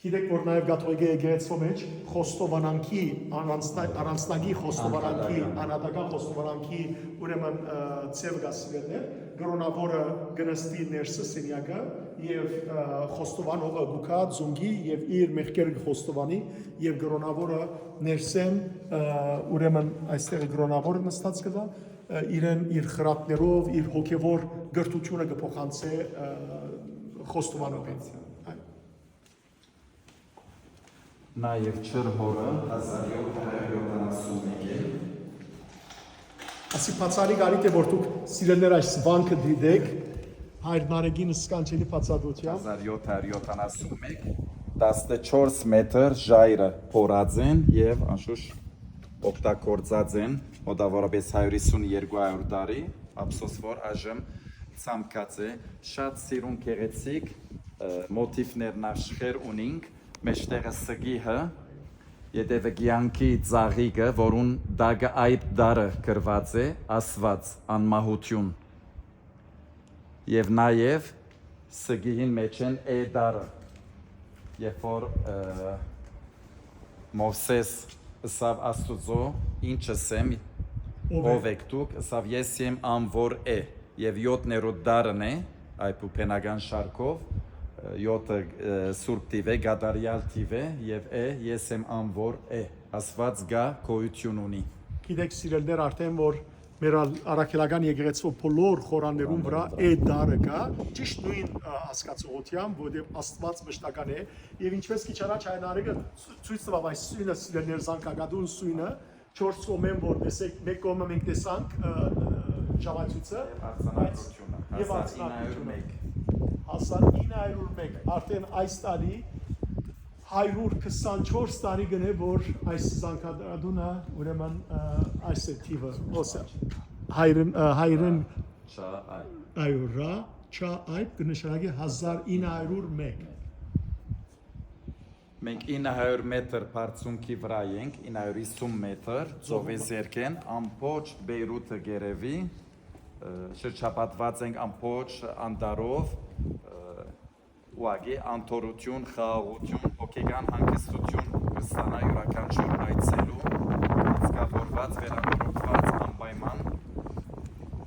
Գիտեք, որ նաեւ կաթողիկե եկեղեցւոյ մէջ խոստովանանքի, առանձնա-, առանձնակի խոստովանանքի, Անհատական։ անհատական խոստովանանքի, ուրեմն, ը, ձեւ կա, սիրելիներ, կրոնաւորը կը նստի ներսը սենեակը եւ, ը, խոստովանողը կու գայ ծունկի եւ իր մեղքերը կը խոստովանի եւ կրոնաւորը ներսէն, ը, ուրեմն այստեղ կրոնաւորը նստած կը տայ, ը, իրեն իր խրատներով, իր հոգեվոր կրթութիւնը կը փոխանցէ, ը, խոստովանողին։ Այո։ Նաեւ Չոր Հորը հազար յոթ հարիւր յոթանասուն մէկին։ Ասի բացառիկ արի թէ որ դուք սիրելիներ այս վանքը դիտեք, Հայր Նարեգին սքանչելի բացատրությամբ։ Հազար յոթ հարիւր յոթանասուն մէկ, տասնչորս մետր ժայռը փորած են եւ անշուշտ օգտագործած են մոտավորապես հարիւր հիսուն, երկու հարիւր տարի, ափսոս որ այժմ ցամքած է, շատ սիրուն գեղեցիկ, ը, մոտիվներ, նաշղեր ունինք, մէջտեղը սգիհը, ետևը կեանքի ծաղիկը, որուն տակը այդ դարը գրված է, Աստուած, անմահութիւն։ Եւ նաեւ սգիհին մէջէն Է դարը, երբ որ, ը, Մովսէս ըսաւ Աստուծոյ, «Ինչ ըսեմ, Ո՞վ է։ ո՞վ եք դուք», ըսաւ, «Ես եմ ան որ է», եւ յոթներորդ դարն է, այ փուփենական շարքով, Յոթը, ը, սուրբ թիվ է, կատարեալ թիվ է, եւ է, ես եմ ան որ է։ Աստուած կայ, գոյութիւն ունի։ Գիտեք, սիրելիներ, արդեն որ մեր ալ առաքելական եկեղեցու բոլոր խորաններուն վրայ է դարը կայ, ճիշտ նոյն, ը, հասկացողութեամբ, որովհետեւ Աստուած մշտական է, եւ ինչպես քիչ առաջ Հայր Նարեկը ցո-, ցոյց տուաւ այս սոյնը, սիրելիներ, զանգակատուն սոյնը, չորս կողմէն որ տեսեք, մէկ կողմը մենք տեսանք, ը, ը, ժամացոյցը, եւ արձանագրութիւնը, բայց, եւ հազար ինը հարյուր մեկ։ Արձանագրութիւնը։ Հազար ինը հարյուր մեկ, արդեն այս տարի հարիւր քսանչորս տարի կ'ընէ, որ այս զանգակատունը, ուրեմն, ը, այս է թիվը, ոսը, հայրեն, ը, հայրեն Չա, այ։ Այո, Ռա, Չա, Այբ կը նշանակի հազար ինը հարիւր մեկ։ Մենք ինը հարիւր մետր բարձունքի վրայ ենք, ինը հարիւր յիսուն մետր, ծովի ձեռքէն, ամբողջ Բեյրութը կ'երեւի, ը, շրջապատուած ենք ամբողջ անտառով, ը, ուղղակի անթորութիւն, խաղաղութիւն, հոգեկան հանգստութիւն կը ստանայ իւրաքանչիւր այցելու, կցկաւորուած, վերանորոգուած անպայման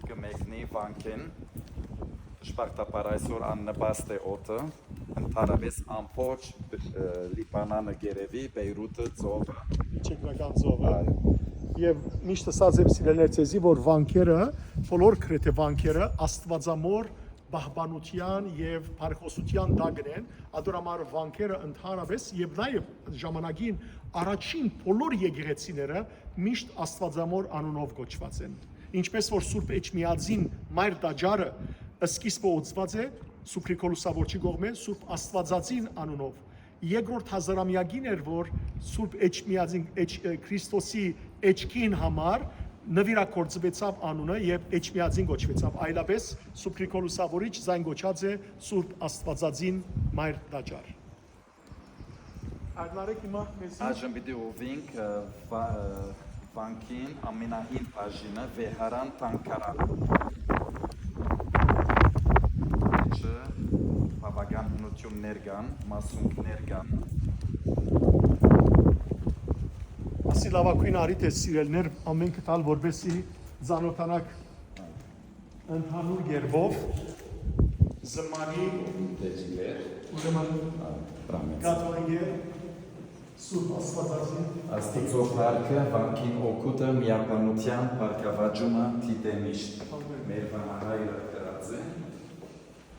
կը մեկնի վանքէն։ Դժբախտաբար այսօր աննպաստ է օդը, ընդհանրապէս ամբողջ, ը, Լիբանանը կ'երեւի, Բեյրութը, ծովը։ Չեքնական ծովը։ Այո։ Եւ միշտ ըսած եմ, սիրելիներ, ձեզի, որ վանքերը, բոլոր գրեթէ վանքերը աստուածամոր պահպանութեան եւ բարեխօսութեան տակ են, ադոր համար վանքերը ընդհանրապէս եւ նաեւ ժամանակին առաջին բոլոր եկեղեցիները միշտ աստուածամոր անունով կոչուած են։ Ինչպես որ Սուրբ Էջմիածին մայր տաճարը սկիզբը օծուած է Սուրբ Գրիգոր Լուսավորչի կողմէ Սուրբ Աստուածածին անունով, երկրորդ հազարամեակին էր, որ Սուրբ Էջմիածին, Էջ-, ը, Քրիստոսի էջքին համար նուիրագործուեցաւ անունը եւ Էջմիածին կոչուեցաւ, այլապէս Սուրբ Գրիգոր Լուսավորիչ զայն կոչած է Սուրբ Աստուածածին մայր տաճար։ Ակնարեք հիմա մեզի։ Այժմ պիտի ուղղվենք, ը, վա-, ը, վանքին ամենահին բաժինը, Վեհարան Թանքարան։ Ինչը բաւական հնութիւններ կան, մասունքներ կան։ Ասի լաւագոյն առիթ է, սիրելիներ, ամենքը տալ, որպեսզի ծանոթանաք ընդհանուր կերպով զմարի ուրեմն կաթողիկէ Սուրբ Աստվածածին Աստուծոյ փառքը, վանքին օգուտը, միաբանութեան բարգաւաճումը դիտէ միշտ։ Ամեն։ Մեր վանահայրը գրած է,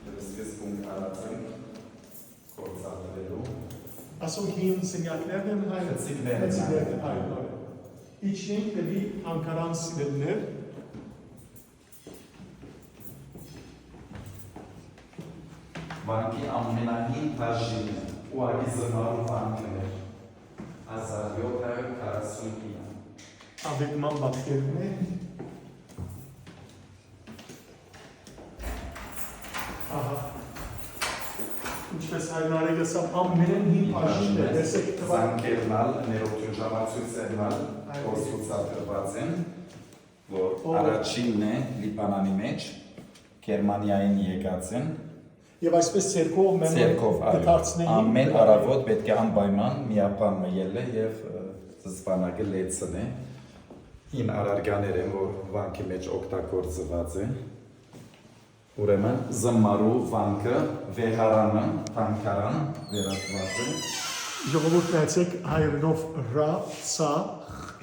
եւ սկզբունք առած ենք գործադրելու։ Ասոնք հին սենյակներն են հայ։ Խցիկներն են։ Խցիկներն են հայ։ Իջնենք դեպի Թանքարան, սիրելիներ։ Վանքի ամենահին բաժինը, ուղղակի զմարու վանքն էր, հազար յոթ հարիւր քառասուն ինը։ Աւետման պատկերն է։ Ահա։ Ինչպես հայրն արեք ասաւ, ամենահին բաժինն է, տեսեք, տվա- Զանգերն ալ, ներողություն, ժամացոյցերն ալ, Այո։ որ ցուցադրուած են, որ Ո- առաջինն է Լիբանանի մեջ, Գերմանիային եկած են։ Եւ այսպես ցերկով մեն Ցերկով, այո։ կդարձնեին Ամեն արաւոտ պէտք է անպայման միաբան մը ելլէ եւ, ը, զզվանագը լեցնէ։ Հին առարկաներ են, որ վանքի մեջ օգտագործուած է։ Ուրեմն զմարու վանքը, վեհարանը, թանքարան վերածուած է։ Ժողովուրդ, նայեցեք, հայերենով Ռա, Սա,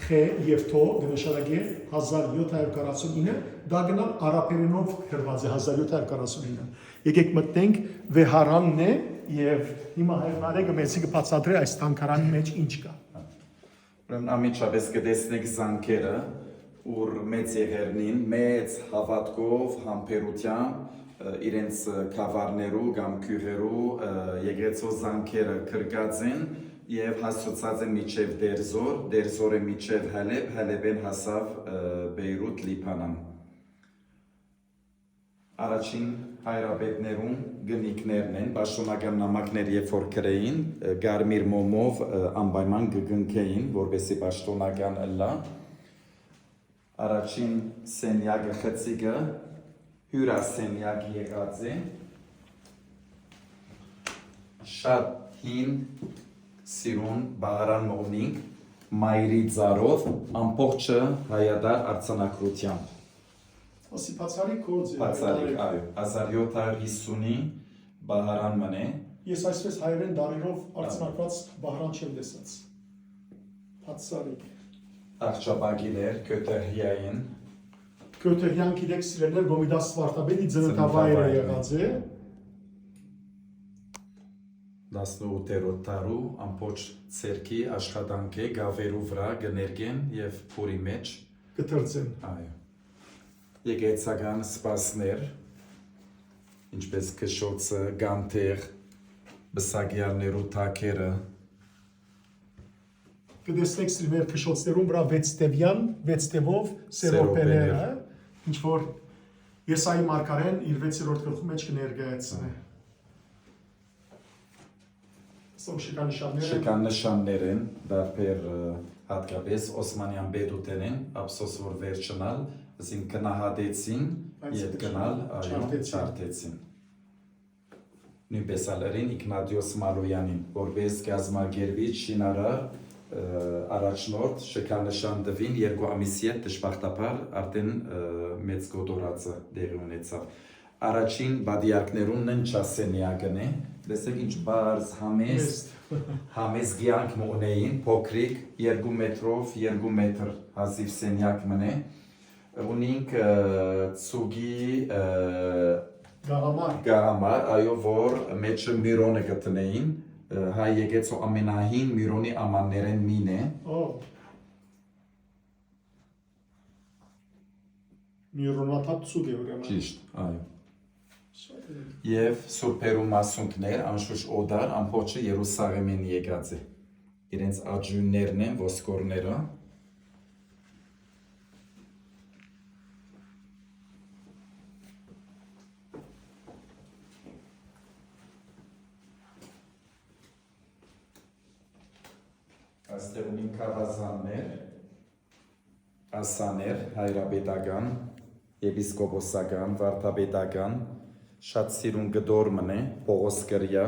Խե եւ Թո կը նշանակի հազար յոթ հարիւր քառասուն ինը, դա գնալ արաբերենով գրված է հազար յոթ հարիւր քառասուն ինը։ Եկեք մտնենք, վեհարանն է, եւ հիմա հայրն արեկը մեզի կը բացատրի այս թանքարանի մեջ ինչ կա։ Ուրեմն անմիջապէս կը տեսնեք զանգերը, ուր մեծ եղեռնին, մեծ հաւատքով, համբերութեամբ, ը, իրենց, ը, գաւառներու կամ գիւղերու, ը, եկեղեցու զանգերը գրկած են եւ հասցուցած են մինչեւ Դերզոր, Դերզորէ մինչեւ Հալեբ, Հալեբէն հասաւ, ը, Բեյրութ, Լիբանան։ Առաջին հայրապետներուն գնիկներն են, պաշտօնական նամակներ երբ որ գրեին, ը, կարմիր մոմով, ը, անպայման կը կնքէին, որպեսզի պաշտօնական ըլլայ։ Առաջին սենյակը, խցիկը, հիւրասենյակ եղած է, շատ հին սիրուն պահարան մը ունինք, մայրի ծառով, ամբողջը հայատառ արձանագրութեամբ։ Ասի բացառիկ գործ է, Բացառիկ, հայրը։ Այո, հազար յոթ հարիւր յիսունին Պահարան մըն է։ Ես այսպես հայերեն դարերով արձանագրած պահարան չեմ տեսած։ Բացարիք։ Աղջապագիներ, Քյոթեհիային։ Քյոթեհիան, գիտեք, սիրելիներ, Կոմիտաս Վարդապետի ծննդավայրը ծննդավայրն է։ Եղած է։ Տասնութերորդ դարու ամբողջ ցերկի աշխատանք է, գաւերու վրայ կը ներկեն եւ փուրի մէջ կը դրձեն։ Այո։ Եկեղեցական սպասներ, ինչպես քշոցը, գանթեր, պսակեալներու թագերը։ Կը տեսնեք սիրմեր քշոցներուն վրայ վեց տեւեան, վեց տեւով սերոպեները, սերոպեներ, հա, ինչ որ Եսայի մարգարեն իր վեցերորդ գլխու մէջ կը ներկայացնէ։ Սա շքանշաններ են։ Շքանշաններ են, դարբեր, ը, հատկապես Օսմանեան պետութենէն, ափսոս որ վերջնալ, ասին գնահատեցին, բայց ետ գնալ, այո, չարդեցին։ Չարդեցին։ Նոյնպես ալ ըրին Իգնատիոս Մալոյանին, որպես կազմակերպիչ, շինարար, ը, առաջնորդ, շքանշան տուին երկու ամիս յետ, դժբախտաբար, արդեն, ը, մեծ կոտորածը տեղի ունեցաւ։ Առաջին պատիարքներուն ննչասենեակն է, տեսեք ինչ բարձ, համեստ, մեստ։ Համեստ կեանք մը ունեին, փոքրիկ, երկու մետրով, երկու մետր հազիւ սենեակ մն է, ունինք, ը, ցուկի, ը, գաղամար։ Գաղամար, այո, որ մեջը Միրոնը գտնեին, ը, հայ եկեցու ամենահին Միրոնի ամաններէն մին է։ Ո։ Միրոնաթափ ցուկ է ուրեմն։ Ճիշտ, այո։ Շատ է։ Եւ սուրբերու մասունքներ, անշուշտ օտար, ամբողջը Երուսաղէմէն եկած է։ Իրենց աճիւններն են, ոսկորները։ Այստեղ ունին գաւազաններ, ասաներ, հայրապետական, եպիսկոպոսական, վարդապետական, շատ սիրուն կտոր մն է, Պողոս կրիա,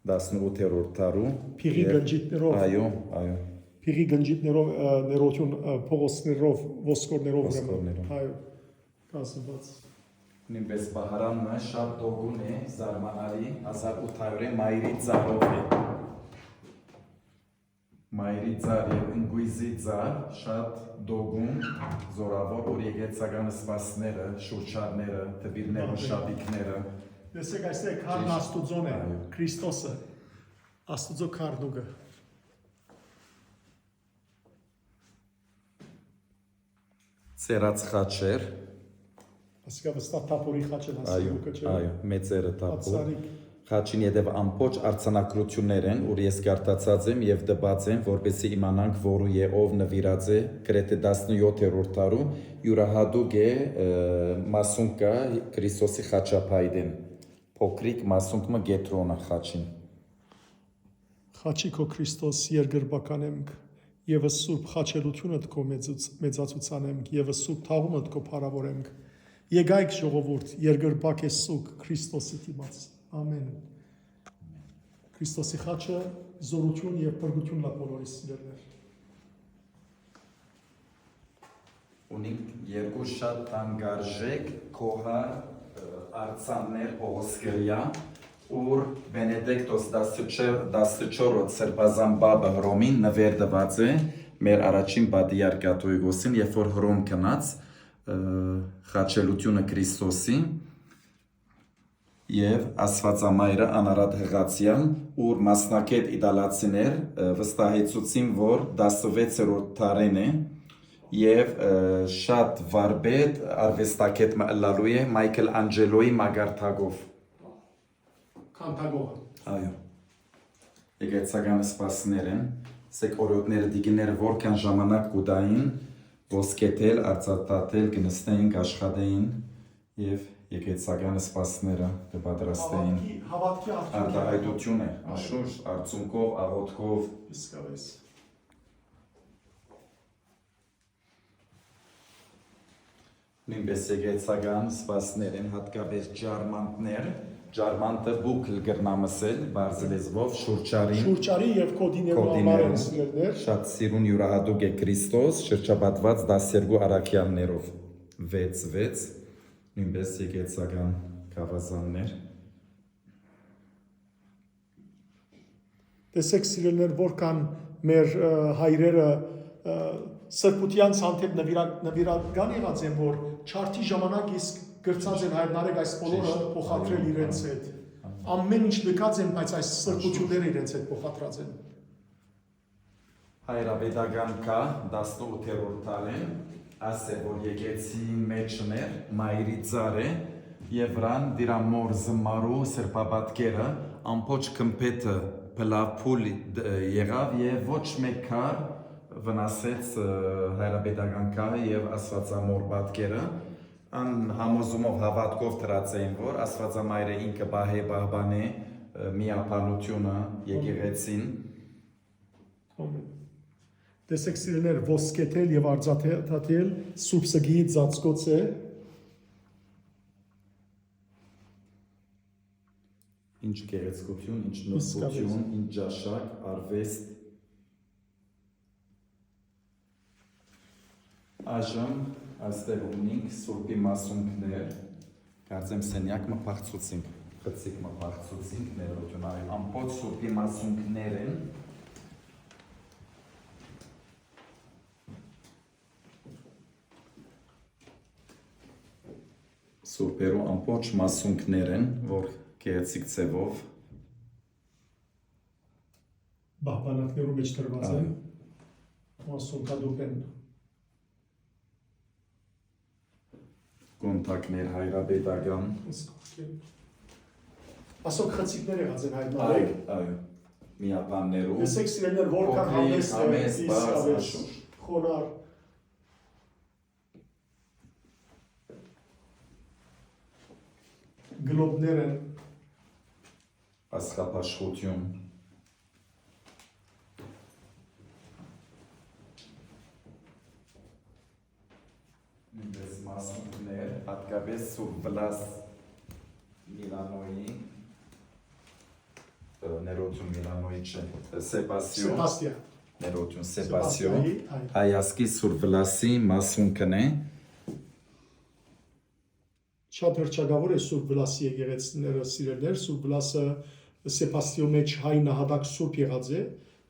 տասնութերորդ դարու։ Փիղի Ե-, գնջիտներով։ Այո, այո։ Փիղի գնջիտներով, ը, ներոյթուն, ը, փողոցներով, ոսկորներով ուրեմն։ Ոսկորներով։ Այո, կազմված։ Նոյնպես պահարաննը շատ դոգուն է, զարմանալի, հազար ութ հարիւր է, մայրի ծառով է։ Մայրի ծառ եւ ընկոյզի ծառ շատ դոգուն, զորաւոր, որ եկեղեցական սպասները, շուրջարները, դպիրներն ու Ահա։ Շապիկները։ Տեսեք, այստեղ քարն Ճիշտ։ Աստուծոն է, Այո։ Քրիստոսը։ Աստուծո քարնուկը։ Ծերած խաչեր։ Ասիկա վստահ թափորի խաչն ասի Այո, դուքը չէ։ Այո, մեծերը թափոր։ Ացարիկ։ Խաչին ետեւը ամբողջ արձանագրություններ են, ուր ես կարդացած եմ եւ տպած եմ, որպեսզի իմանանք, որու է, ով նվիրած է, գրեթէ տասնյոթերորդ դարու, յուրահատուկ է, ը, մասունքը Քրիստոսի խաչապայտեն, փոքրիկ մասունքը կեդրոնը խաչին։ Խաչի քո Քրիստոս երկրպական ենք, եւս Սուրբ Խաչելութիւնդ քո մեծուց-, մեծացուցան ենք, եւս Սուրբ Թաղումդ քո փառաւոր ենք։ Եկայք, ժողովուրդ, երկրպակ է սուգ Քրիստոսի դիմաց։ Ամեն։ Քրիստոսի խաչը զորութիւն եւ փրկութիւն լա բոլորիս սիրելիներ։ Ունինք երկու շատ թանկարժեք գոհար, ը, արձաններ Պողոս կրիա, ուր Բենեդիկտոս տասնչոր-, տասնչորսերորդ սրբազան պապը Հռոմին նվեր տուած է մեր առաջին պատիար կաթողիկոսին, երբ որ Հռոմ գնաց, ը, խաչելութիւնը Քրիստոսի, եւ Աստուածամայրը անարատ յղացեալ, ուր մասնագէտ իտալացիներ, ը, վստահեցուցին, որ տասնվեցերորդ դարէն է, եւ, ը, շատ վարպետ, արուեստագէտ մը ըլլալու է Մայքել Անջելոյի մակարդակով։ Քանդակողը։ Այո։ Եկեղեցական սպասներ են, սեք օրիորդները, տիկինները որքան ժամանակ կու տային, ոսկեդել, արծաթաթել, կնստեին, կաշխատեին եւ եկեղեցական սպասները կը պատրաստեին։ Հաւատքի, հաւատքի արդյունք է։ Արտահայտություն է, Այո։ Անշուշտ, արդյունքով, աղոթքով։ Իսկապես։ Նոյնպես եկեղեցական սպասներ են, հատկապես ջարմանտներ, ջարմանտը բուքլ կրնամ ըսել, բարձ լեզուով, շուրջարին, Շուրջարի եւ քոդիներու համար են սիրելիներ։ Շատ սիրուն յուրահատուկ է Քրիստոս, շրջապատված տասներկու առաքեալներով, վեց, վեց, Նոյնպէս եկեղեցական գաւազաններ։ Տեսեք, սիրելիներ, որքան մեր, ը, հայրերը, ը, սրբութեանց հանդէպ նվիրա-, նվիրական եղած են, որ չարդի ժամանակ իսկ կրցած են հայրնարեկ այս բոլորը Ճիշդ, փոխադրել այո, իրենց այո, հետ։ Այո։ Ամեն ինչ լքած են, բայց այս սրբությունները իրենց հետ փոխադրած են։ Հայրապետական կայ տասնութերորդ դարէն, ասէ որ եկեցին մէջն էր մայրի ծառը, եւ վրան դիրամոր զմարու սրբապատկերը, ամբողջ գմբեթը փլափուլ դ-, եղաւ եւ ոչ մէկ քար վնասեց, ը, հայրապետական կայ եւ Աստուածամոր պատկերը։ Ան համոզումով, հաւատքով դրած էին, որ Աստուածամայրը ինքը պահէ, պահպանէ, ը, միաբանութիւնը, եկեղեցին։ Ամեն։ Տեսեք, սիրելիներ, ոսկեթել եւ արծաթաթել Սուրբ Սգիի ծածկոց է։ Ինչ գեղեցկութիւն, ինչ Իսկապես։ Նրբութիւն, ինչ ճաշակ, արուեստ։ Այժմ այստեղ ունինք Սուրբի մասունքներ, կարծեմ սենեակ մը փախցուցինք, խցիկ մը փախցուցինք, ներողություն, այ ամբողջ Սուրբի մասունքներ են, Սուրբերու ամբողջ մասունքներ են, որ գեղեցիկ ձևով Պահպանակներու մեջ դրված են, այո, մասունքատուփ են։ Կոնտակներ հայրապետական։ Իսկ ովքեր։ Ասոնք խցիկներ եղած են հայրնարեկ։ Այո, այո, միաբաններու։ Տեսեք, սիրելիներ, որքան փոքրիկ, համեստ է, համեստ, բաց, իսկապես, աշուն։ Խոնար։ Գլոբներ են։ Աստղաբաշխութիւն։ Նոյնպէս մասունքներ, հատկապես Սուրբ Վլաս Միլանոյի, ը, ներողություն, Միլանոյի չէ, Սեպասիո, Սեպաստիա։ Ներողություն, Սեպասիո, Սեպաստիայի, այո։ Հայ ազգի Սուրբ Վլասի մասունքն է։ Շատ հռչակաւոր է Սուրբ Վլասի եկեղեցիները, սիրելիներ, Սուրբ Վլասը Սեպաստիո մեջ հայ նահատակ սուրբ եղած է,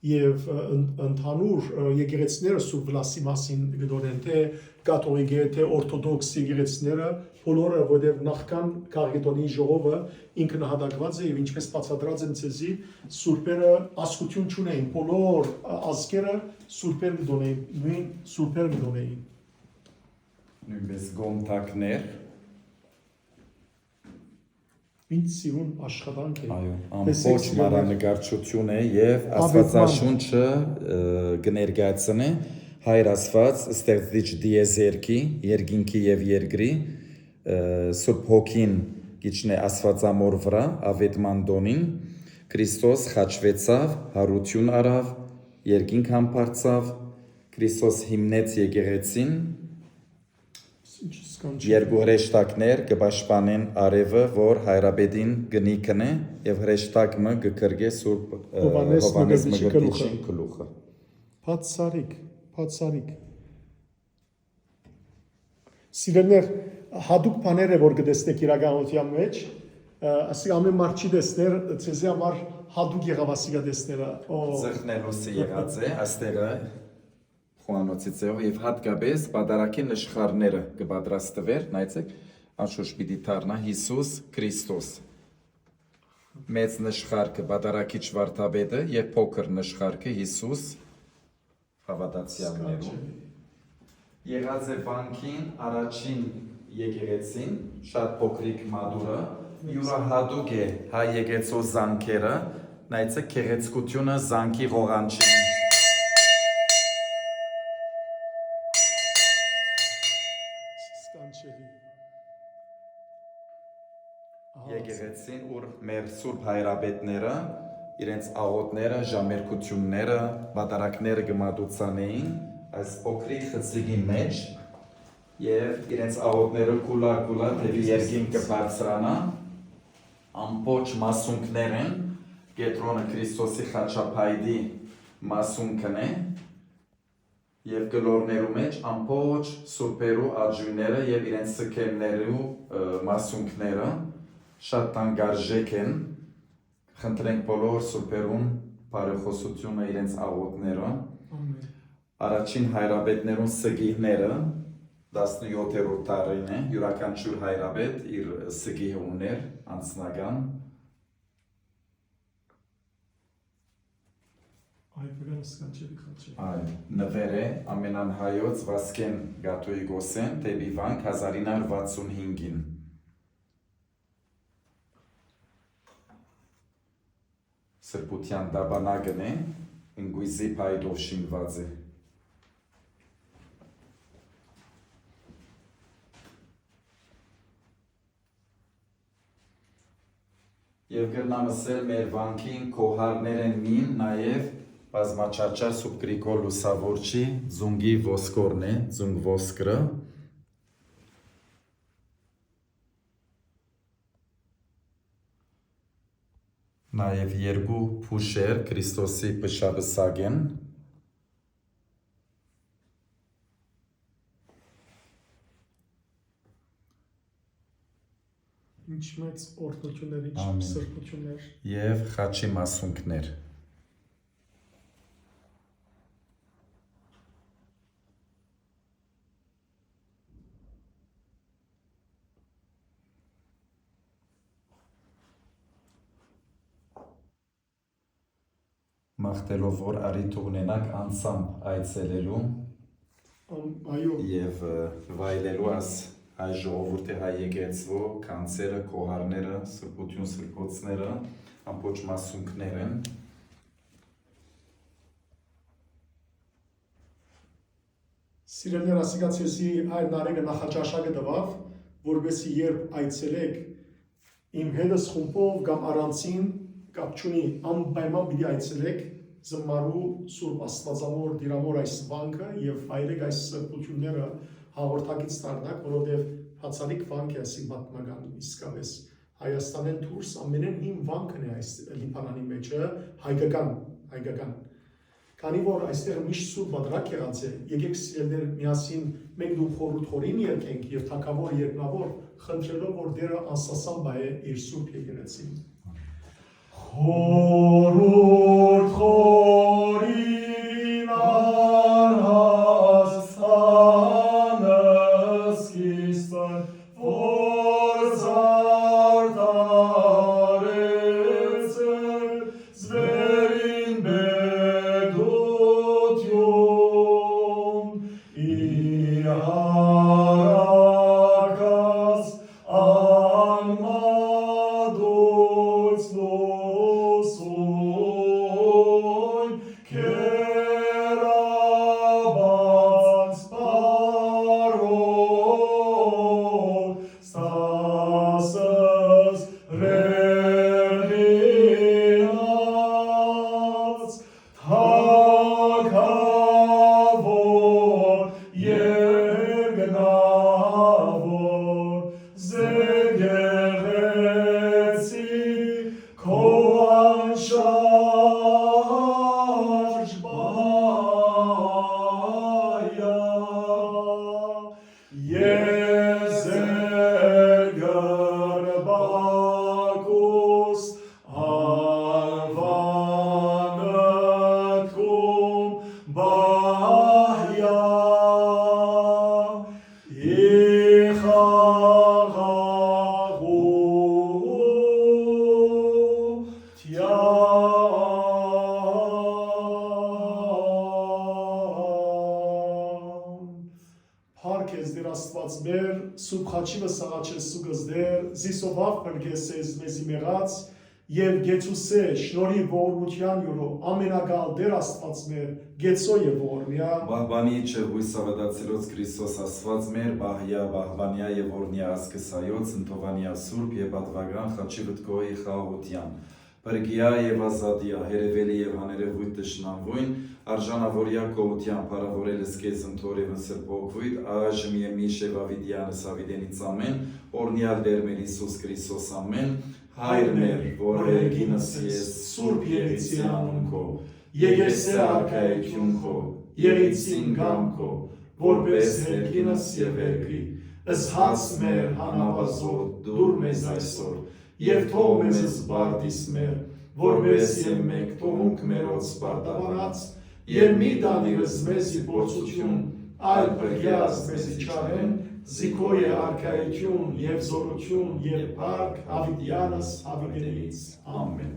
եւ, ը, ըն-, ընդհանուր, ը, եկեղեցիները Սուրբ Վլասի մասին կը դոնեն, թէ կաթողիկէ, թէ օրթոդոքս եկեղեցիները, բոլորը, որտեղ նախքան Կաղեդոնի ժողովը ինքը նահատակված է, եւ ինչպես բացատրած եմ ձեզի, սուրբերը ազգութիւն չունէին, բոլոր, ը, ազգերը սուրբեր կը դոնէին, նոյն սուրբեր կը դոնէին։ Նոյնպէս կոնտակներ։ Ինչ սիրուն աշխատանք է։ Այո, տեսեք, ամբողջ սիրելիներ, մառանկարչութիւն է եւ Աստուածաշունչը, ը, կը ներկայացնէ Հայր Աստուած, ստեղծիչ դիեզերքի, երկինքի եւ երկրի, ը, Սուրբ Հոգին կ'իջնէ Աստուածամոր վրայ, աւետման տոնին, Քրիստոս խաչուեցաւ, յարութիւն առաւ, երկինք համբարձաւ, Քրիստոս հիմնեց եկեղեցին, Ինչ սքանչելի։ Երկու հրեշտակներ կը պաշտպանեն արեւը, որ հայրապետին կնիքն է, եւ հրեշտակ մը կը կրկէ Սուրբ, ը, Հովհաննես Հովհաննես Մկրտիչի Մկրտիչին գլուխը։ Գլուխը։ Բացառիկ, բացառիկ։ Սիրելիներ, հատուկ բաներ է, որ կը տեսնեք իրականության մեջ, ը, ասի ամեն մարդ չի տեսներ, ձեզի համար հատուկ եղաւ ասիկա տեսները։ Ո։ Ձեռքներուսը եղած է, աստեղը խոհանոցի ձևով, եւ հատկապես պատարագի նշխարները կը պատրաստուէր, նայեցեք, անշուշտ պիտի դառնայ Յիսուս Քրիստոս։ Մեծ նշխարքը պատարագիչ վարդապետը եւ փոքր նշխարքը Յիսուս հաւատացեալներուն։ Սքանչելի։ Եղած է վանքին առաջին եկեղեցին, շատ փոքրիկ մատուռը, յուրահատուկ է հայ եկեղեցու զանգերը, նայեցեք գեղեցկությունը զանգի ղողանջին։ Սքանչելի։ Ահա, եկեղեցին, ուր մեր սուրբ հայրապետները իրենց աղօթները, ժամերգությունները, պատարագները կը մատուցանեին այս փոքրիկ խցիկի մեջ, եւ իրենց աղօթները կուլա-կուլա դեպի երկինք կը բարձրանա, ամբողջ մասունքներ են, կեդրոնը Քրիստոսի խաչապայտի մասունքն է, Եւ կլորներու մէջ ամբողջ սուրբերու աճոյները եւ իրենց սքեմներու, ը, մասունքները շատ թանկարժեք են։ Խնդրենք բոլոր սուրբերուն բարեխօսութիւնը իրենց աղօթքները։ Ամեն։ Առաջին հայրապետներուն սգիհները, տասնեթերորդ դարին է, իւրաքանչիւր հայրապետ իր սգիհը ունէր անձնական։ Հայկական սքանչելի խաչը։ Այ, նվեր է, ամենան հայոց Վասկեն Կաթոյի Գոսեն դէպի Վանք հազար ինը հարյուր վաթսուն հինգին։ Սրբութեան տապանակն է, ինկուիզի փայտով շինուած է։ Եւ կրնամ ըսել մեր վանքին քոհարներէն մին նաեւ բազմաչարչար Սուրբ Գրիգոր Լուսավորչի ծունկի ոսկորն է, ծունկ ոսկրը։ Նաեւ երկու փուշեր Քրիստոսի փշապսակ են։ Ինչ մեծ օրհնութիւններ, ինչ Ամեն։ Սրբութիւններ։ Եւ խաչի մասունքներ։ Մաղթելով որ առիթ ունենաք անձամբ այցելելու Ամ-, այո։ Եւ, ը, վայելելու այս հայ ժողովուրդի, հայ եկեղեցւոյ գանձերը, քոհարները, սրբութիւն սրբոցները, ամբողջ մասունքներ են։ Սիրելիներ, ասիկա ձեզի Հայր Նարեկը նախաճաշակը տուաւ, որպեսզի երբ այցելեք իմ հետս խումբով կամ առանձին, կապ չունի, անպայման պիտի այցելեք զմարու Սուրբ Աստուածամոր, Տիրամոր այս վանքը եւ վայելեք այս սրբութիւնները, հաղորդակից դառնաք, որովհետեւ բացառիկ վանք է ասի պատմական իսկապէս։ Հայաստանէն դուրս ամենէն հին վանքն է այս Լիբանանի մէջը, հայկական, հայկական։ Քանի որ այստեղ միշտ սուրբ պատրակ եղած է, եկեք, սիրելիներ, միասին մեկդու խորհուրդ խորին երկենք եւ թագաւոր երկնաւոր, խնդրելով որ Տերը անսասան պահէ իր սուրբ եկեղեցին։ Խորհուրդ խորին անհասան սկիզբը, որ զարդարեց է Զվերին պետութիւն, ի հարակաց անմատոյց լուսոյն, կերաբաց պարոյ, սասս Ռեղինած թագաւոր, երկնաւոր, զեկեղեցի քո անշարժ պահեա։ Եզերգր Բակուս անուանդ կում պահեա, ի խաղաղութեան։ Փառք ես Տեր Աստուած մեր, Սուրբ Խաչիվը սաղաչես սուգս Տեր, զիսովաւ փրկես ես մեզի մեղած, եւ գեցուսե շնորհի ողորմութեան յուրը ամենակալ Տեր Աստուած մեր, գեցո եւ ողորմեա։ Պահպանի իջը յոյս ավետացելոց Քրիստոս Աստուած մեր, պահեա, պահպանեա եւ օրհնեա ազգս հայոց, ընդհովանեա սուրբ եւ պատուական Խաչիվդ քոյ խաղաղութեան։ Փրկեա եւ ազատեա, հերեւելի եւ աներեւոյթ թշնամուին, արժանաւորեա գոհութեան, փառաւորել ես քեզ ընթոր եւ ընսրբոյ, այժմ եւ միշտ եւ աւիտեանս աւիտենից ամէն, օրհնեալ Տեր մեր Յիսուս Քրիստոս ամէն, Հայր մեր, որ երկինս ես, սուրբ եղեցի անուն քո, եկեղեցի արքայություն քո, Եղիցին կամքով, որպէս հերկինս եւ երկրի, զհաց մեր հանապազօր դուր մեզ այսօր, եւ թող մեզ զբարդիս մեր, որպէս եւ մենք թողունք մերոց պարտաբանած, եւ մի տանիր մեզի փորձութիւն, այլ փրկեաց մեզի չարէն, զիքոյ է արքայութիւն եւ զօրութիւն եւ փառք յաւիտեանս յաւիտենից։ Ամէն։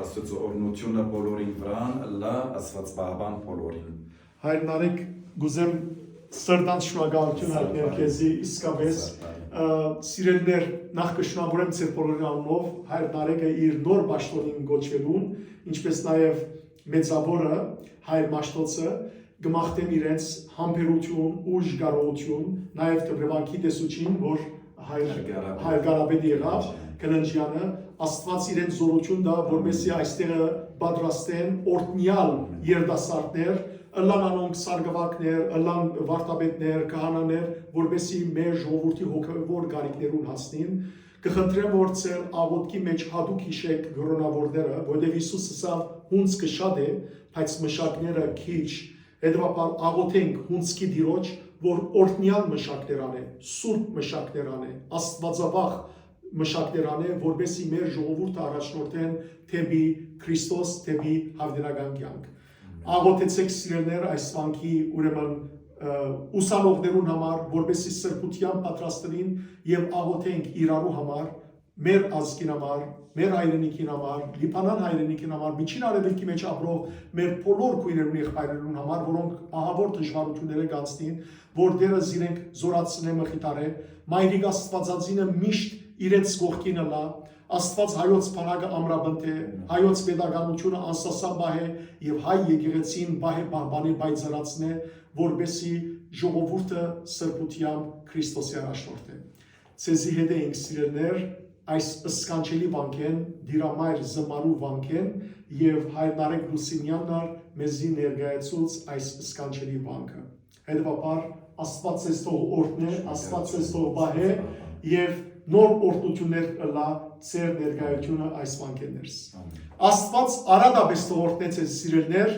Աստուծոյ օրհնութիւնը բոլորին վրան ըլլայ, Աստուած պահապան բոլորին։ Հայր Նարեկ, կ'ուզեմ սրտանց շնորհակալութիուն հայտնել քեզի իսկապէս։ Ը, սիրելիներ, նախ կը շնորհավորեմ ձեր բոլորին անունով Հայր Նարեկը իր նոր պաշտօնին կոչուելուն, ինչպէս նաեւ մեծաւորը, Հայր Մաշտոցը, կը մաղթեմ իրենց համբերութիւն, ուժ, կարողութիւն, նաեւ դպրեվանքի տեսուչին, որ հայր, Հայր Կարապետ։ Հայր Կարապետ եղաւ, Կլնջեանը, Աստուած իրենց զօրութիւն տայ, որպեսզի այստեղը պատրաստեն օրհնեալ երիտասարդներ, ըլլան անոնք սարկուակներ, ըլլան վարդապետներ, քահանաներ, որպեսզի մեր ժողովուրդի հոգեւոր կարիքներուն հասնին։ Կը խնդրեմ, որ ձեր աղօթքի մէջ յատուկ յիշէք կորոնաւորները, որտեղ Յիսուս ըսաւ. «Հունձքը շատ է, բայց մշակները քիչ»։ Հետեւաբար աղօթենք հունձքի Տիրոջ, որ օրհնեալ մշակներ անէ, սուրբ մշակներ անէ, աստուածավախ մշակներ անէ, որպեսզի մեր ժողովուրդը առաջնորդեն դէպի Քրիստոս, դէպի յաւիտենական կեանք։ Աղօթեցէք, սիրելիներ, այս վանքի, ուրեմն, ը, ուսանողներուն համար, որպեսզի սրբութեան պատրաստուին, եւ աղօթենք իրարու համար, մեր ազգին համար, մեր հայրենիքին համար, Լիբանան հայրենիքին համար, Միջին Արեւելքի մէջ ապրող մեր բոլոր քոյրերուն, եղբայրերուն համար, որոնք ահաւոր դժուարութիւններէ կանցնին, որ Տէրը զիրենք զօրացնէ, մխիթարէ, Մայրիկ Աստուածածինը միշտ իրենց կողքին ըլլայ, Աստուած հայոց բանակը ամրապնդէ, հայոց պետականութիւնը անսասան պահէ եւ հայ եկեղեցին պահէ պահպանէ պայծառացնէ, որպեսզի ժողովուրդը սրբութեամբ Քրիստոսի առաջնորդէ։ Ձեզի հետ էինք, սիրելիներ, այս սքանչելի վանքէն, Տիրամայր զմարու վանքէն, եւ Հայր Նարեկ Լուսինեանն ալ մեզի ներկայացուց այս սքանչելի վանքը։ Հետեւաբար, Աստուած ձեզ թող օրհնէ, Աստուած ձեզ թող պահէ, եւ նոր օրհնութիւններ ըլլայ ձեր ներկայութիւնը այս վանքէն ներս։ Ամէն։ Աստուած արատապէս թող օրհնէ ձեզ, սիրելիներ,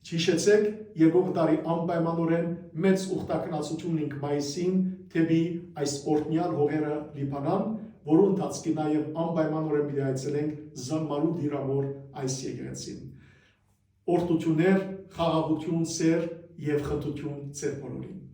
յիշեցէք, եկող տարի անպայմանօրէն մեծ ուխտագնացութիւն ունինք մայիսին դէպի այս օրհնեալ հողերը Լիբանան, որու ընթացքին նաեւ անպայմանօրէն պիտի այցելենք զմարու Տիրամօր այս եկեղեցին։ Օրհնութիւններ, խաղաղութիւն, սէր եւ խնդրութիւն ձեր բոլորին։